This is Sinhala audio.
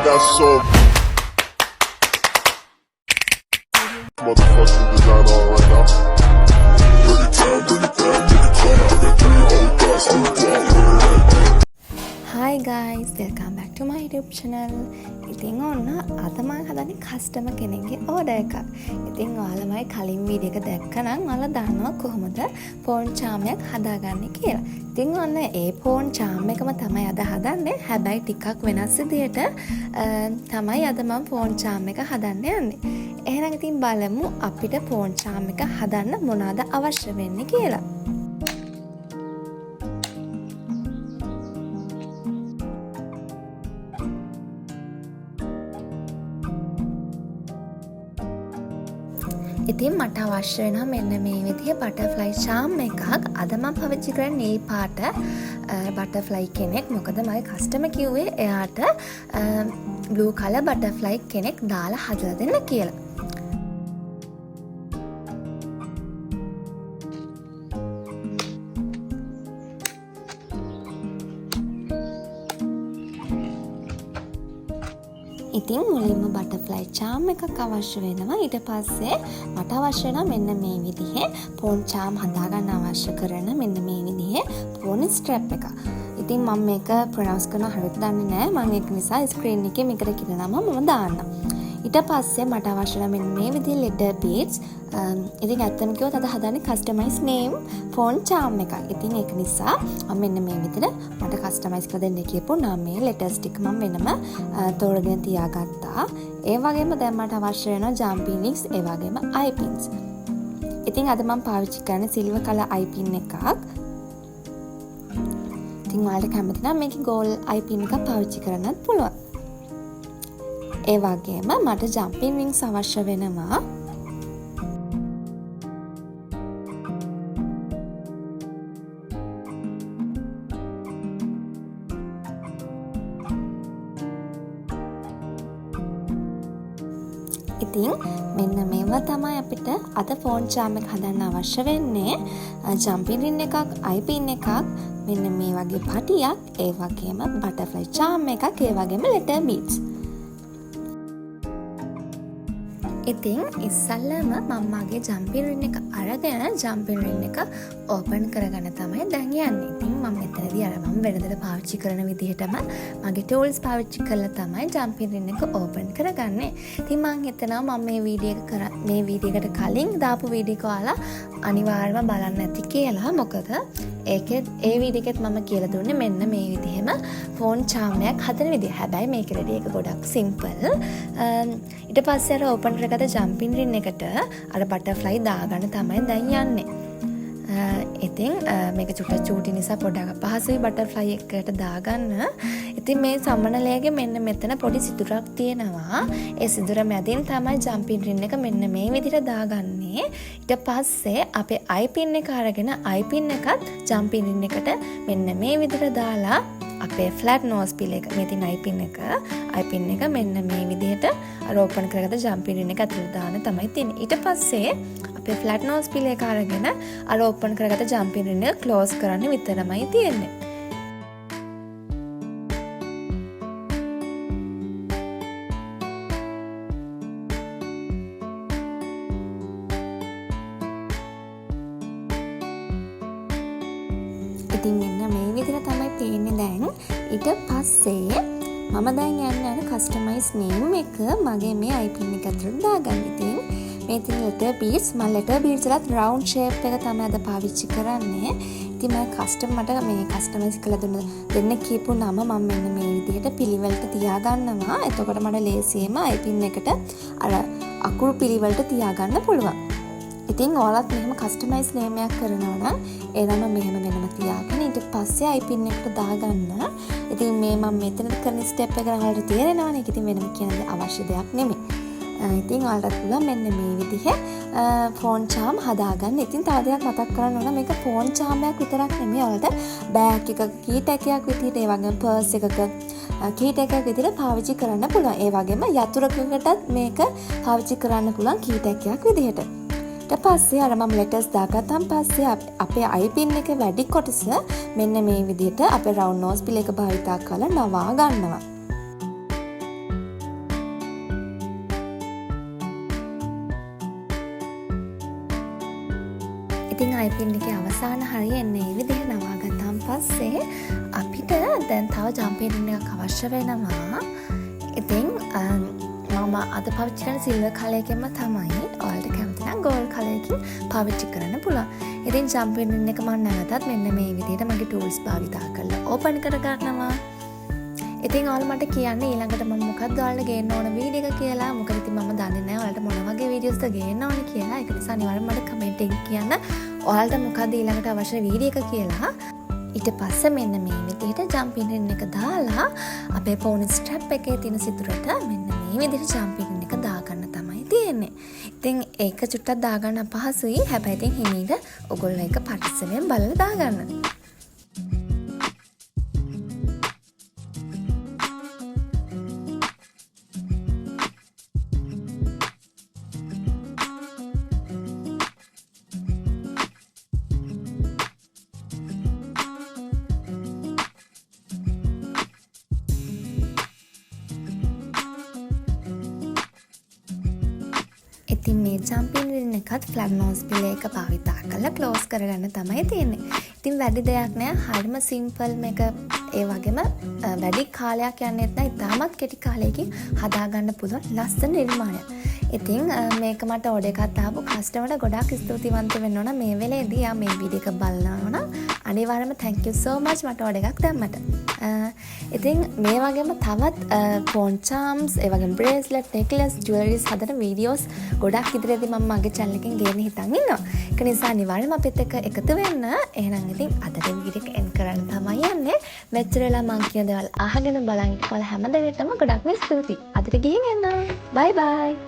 got so motherfucking design on right now. Break it down, break it down, make it clap. I got three old thoughts on the block. Hi guys, welcome back to my YouTube channel. ඉතින් ඔන්න අද මං හදන්නේ කස්ටමර් කෙනෙක්ගේ ඕඩර් එකක්. ඉතින් ඔයාලා මගේ කලින් වීඩියෝ එක දැක්කනම් ඔයාලා දන්නවා කොහොමද ෆෝන් චාම් එකක් හදාගන්නේ කියලා. ඉතින් ඔන්න ඒ ෆෝන් චාම් එකම තමයි අද හදන්නේ. හැබැයි ටිකක් වෙනස් විදියට තමයි අද මං ෆෝන් චාම් එක හදන්න යන්නේ. එහෙනම් ඉතින් බලමු අපිට ෆෝන් චාම් එක හදන්න මොනවාද අවශ්‍ය වෙන්නේ කියලා. ඉතින් මට අවශ්‍ය වෙනවා මෙන්න මේ විදිහේ බටර්ෆ්ලයි චාම් එකක්. අද මම පාවිච්චි කරන්නේ නිල් පාට බටර්ෆ්ලයි කෙනෙක්. මොකද මගේ කස්ටමර් කිව්වේ එයාට බ්ලූ කලර් බටර්ෆ්ලයි කෙනෙක් දාලා හදලා දෙන්න කියලා. ඉතින් මුලින්ම බටර්ෆ්ලයි චාම් එකක් අවශ්‍ය වෙනවා. ඊට පස්සේ මට අවශ්‍ය වෙනවා මෙන්න මේ විදිහේ ෆෝන් චාම් හදාගන්න අවශ්‍ය කරන මෙන්න මේ විදිහේ ෆෝන් ස්ට්‍රැප් එක. ඉතින් මම මේක ප්‍රොනවුන්ස් කරන හරියට දන්නේ නෑ. මම ඒක නිසා ස්ක්‍රීන් එකේ මේකට කියන නම මම දාන්නම්. ඊට පස්සේ මට අවශ්‍ය වෙනවා මෙන්න මේ විදිහේ ලෙටර් බීඩ්ස්. ඉතින් ඇත්තම කිව්වොත් අද හදන්නේ කස්ටමයිස් නේම් ෆෝන් චාම් එකක්. ඉතින් ඒක නිසා මම මෙන්න මේ විදිහට මට කස්ටමයිස් කරලා දෙන්න කියපු නමේ ලෙටර්ස් ටික මම වෙනම තෝරගෙන තියාගත්තා. ඒ වගේම දැන් මට අවශ්‍ය වෙනවා ජම්පින් රින්ග්ස්, ඒ වගේම අයි පින්ස්. ඉතින් අද මම පාවිච්චි කරන්නේ සිල්වර් කලර් අයි පින් එකක්. ඉතින් ඔයාලට කැමති නම් මේකේ ගෝල්ඩ් අයි පින් එකක් පාවිච්චි කරන්නත් පුළුවන්. ඒ වගේම මට ජම්පින් රින්ග්ස් අවශ්‍ය වෙනවා. ඉතින් මෙන්න මේවා තමයි අපිට අද ෆෝන් චාම් එක හදන්න අවශ්‍ය වෙන්නේ. ජම්පින් රින් එකක්, අයි පින් එකක්, මෙන්න මේ වගේ පටියක්, ඒ වගේම බටර්ෆ්ලයි චාම් එකක්, ඒ වගේම ලෙටර් බීඩ්ස්. ඉතින් ඉස්සල්ලාම මම මගේ ජම්පින් රින් එක අරගෙන ජම්පින් රින් එක ඕපන් කරගන්න තමයි දැන් යන්නේ. ඉතින් මම මෙතනදී අර මම වෙනදට පාවිච්චි කරන විදිහටම මගේ ටූල්ස් පාවිච්චි කරලා තමයි ජම්පින් රින් එක ඕපන් කරගන්නේ. ඉතින් මං හිතනවා මම මේ වීඩියෝ එක කර මේ වීඩියෝ එකට කලින් දාපු වීඩියෝ එක ඔයාලා අනිවාර්යයෙන්ම බලන්න ඇති කියලා. මොකද ඒ වීඩියෝ එකෙත් මම කියලා දුන්නේ මෙන්න මේ විදිහෙම ෆෝන් චාම් එකක් හදන විදිය. හැබැයි මේක රෙඩි එක ගොඩක් සිම්පල්. ඊට පස්සේ අර ඕපන් කරගත්ත ජම්පින් රින් එකට අර බටර්ෆ්ලයි දාගන්න තමයි දැන් යන්නේ. ඉතින් මේක චුට්ටක් චූටි නිසා පොඩ්ඩක් අපහසුයි බටර්ෆ්ලයි එකට දාගන්න. ඉතින් මේ සමනලයගේ මෙන්න මෙතන පොඩි සිදුරක් තියෙනවා. ඒ සිදුර මැදින් තමයි ජම්පින් රින් එක මෙන්න මේ විදිහට දාගන්නේ. ඊට පස්සේ අපේ අයි පින් එක අරගෙන අයි පින් එකත් ජම්පින් රින් එකට මෙන්න මේ විදිහට දාලා අපේ ෆ්ලැට් නෝස් පිල් එක, මේ තියෙන අයි පින් එක, අයි පින් එක මෙන්න මේ විදිහට අර ඕපන් කරගත්ත ජම්පින් රින් එක ඇතුළට දාන්න තමයි තියෙන්නේ. ඊට පස්සේ අපේ ෆ්ලැට් නෝස් පිල් එක අරගෙන අර ඕපන් කරගත්ත ජම්පින් රින් එක ක්ලෝස් කරන්න විතරමයි තියෙන්නේ. ඉතින් මෙන්න මේ විදිහට තමයි පේන්නේ දැන්. ඊට පස්සේ මම දැන් යන්න යන කස්ටමයිස් නේම් එක මගේ මේ අයි පින් එක ඇතුළට දාගන්න. ඉතින් මේ තියෙන ලෙටර් බීඩ්ස්, මම ලෙටර් බීඩ්ස් වලත් රවුන්ඩ් ෂේප් එක තමයි අද පාවිච්චි කරන්නේ. ඉතින් මම කස්ටමර් මට මේ කස්ටමයිස් කරලා දෙන්න කියපු නම මම මෙන්න මේ විදිහට පිළිවෙලට තියාගන්නවා. එතකොට මට ලේසියෙන්ම අයි පින් එකට අර අකුරු පිළිවෙලට තියාගන්න පුළුවන්. ඉතින් ඔයාලත් මෙහෙම කස්ටමයිස් නේම් එකක් කරනවා නම් ඒ නම මෙහෙම වෙනම තියාගෙන ඊට පස්සේ අයි පින් එකට දාගන්න. ඉතින් මේ මම මෙතන කරන ස්ටෙප් එක නම් ඔයාලට තේරෙනවනේ. ඒක ඉතින් වෙනම කියන අවශ්‍ය දෙයක් නෙමෙයි. ඉතින් ඔයාලටත් පුළුවන් මෙන්න මේ විදිහේ ෆෝන් චාම් හදාගන්න. ඉතින් තව දෙයක් මතක් කරන්න ඕන, මේක ෆෝන් චාම් එකක් විතරක් නෙමෙයි, ඔයාලට බෑග් එකක කී ටැග් එකක් විදිහට, ඒ වගේම පර්ස් එකක කී ටැග් එකක් විදිහට පාවිච්චි කරන්න පුළුවන්. ඒ වගේම යතුරකටත් මේක පාවිච්චි කරන්න පුළුවන් කී ටැග් එකක් විදිහට. ඊට පස්සේ අර මම ලෙටර්ස් දාගත්තන් පස්සේ අපේ අයි පින් එක වැඩි කොටස මෙන්න මේ විදිහට අපේ රවුන්ඩ් නෝස් පිල් එක භාවිතා කරලා නවා ගන්නවා. ජම්පින් එකේ අවසාන හරිය එන්න ඒ විදිහට නවා ගත්තාන් පස්සේ අපිට දැන් තව ජම්පින් රින් එකක් අවශ්‍ය වෙනවා. ඉතින් මම අද පාවිච්චි කරන සිල්වර් කලර් එකෙන්ම තමයි. ඔයාලට කැමති නම් ගෝල්ඩ් කලර් එකකින් පාවිච්චි කරන්න පුළුවන්. ඉතින් ජම්පින් රින් එක මම නැවතත් මෙන්න මේ විදිහට මගේ ටූල්ස් භාවිතා කරලා ඕපන් කරගන්නවා. ඉතින් ඔයාලා මට කියන්න ඊළඟට මම මොකක්ද ඔයාලට ගේන්න ඕන වීඩියෝ එක කියලා. මොකද ඉතින් මම දන්නේ නැහැ ඔයාලට මොන වගේ වීඩියෝස්ද ගේන්න ඕන කියලා. ඒක නිසා අනිවාර්යෙන්ම මට කමෙන්ට් එකකින් කියන්න ඔයාලට මොකක්ද ඊළඟට අවශ්‍ය වීඩියෝ එක කියලා. ඊට පස්සේ මෙන්න මේ විදිහට ජම්පින් රින් එක දාලා අපේ පෝනි ස්ට්‍රැප් එකේ තියෙන සිදුරට මෙන්න මේ විදිහට ජම්පින් රින් එක දාගන්න තමයි තියෙන්නේ. ඉතින් ඒක චුට්ටක් දාගන්න අපහසුයි. හැබැයි ඉතින් හිමීට ඔයගොල්ලෝ ඒක පරිස්සමෙන් බලලා දාගන්න. ඉතින් මේ ජම්පින් රින් එකත් ෆ්ලැට් නෝස් පිලේ එක භාවිතා කරලා ක්ලෝස් කරගන්න තමයි තියෙන්නේ. ඉතින් වැඩි දෙයක් නෑ, හරිම සිම්පල් මේක. ඒ වගේම වැඩි කාලයක් යන්නෙත් නෑ, ඉතාමත් කෙටි කාලයකින් හදාගන්න පුළුවන් ලස්සන නිර්මාණයක්. ඉතින් මේක මට ඕඩර් එකක් ආපු කස්ටමර්ට ගොඩාක් ස්තුතිවන්ත වෙන්න ඕන මේ වෙලේදී. යා මේ වීඩියෝ එක බලනවා නම් අනිවාර්යයෙන්ම thank you so much මට ඕඩර් එකක් දැම්මට. ඉතින් මේ වගේම තවත් ෆෝන් චාම්ස්, ඒ වගේම බ්‍රේස්ලට්, නෙක්ලස්, ජුවලරිස් හදන වීඩියෝස් ගොඩක් ඉදිරියේදී මම මගේ චැනල් එකෙන් ගේන්න හිතන් ඉන්නවා. ඒක නිසා අනිවාර්යයෙන්ම අපිත් එක්ක එකතු වෙන්න. එහෙනම් ඉතින් අදට වීඩියෝ එක එන්ඩ් කරන්න තමයි යන්නේ. මෙච්චර වෙලා මං කියන දේවල් අහගෙන බලන් ඉන්න ඔයාලා හැම දෙනෙක්ටම ගොඩක්ම ස්තුතියි. අදට ගිහින් එන්නම්. බයි බයි.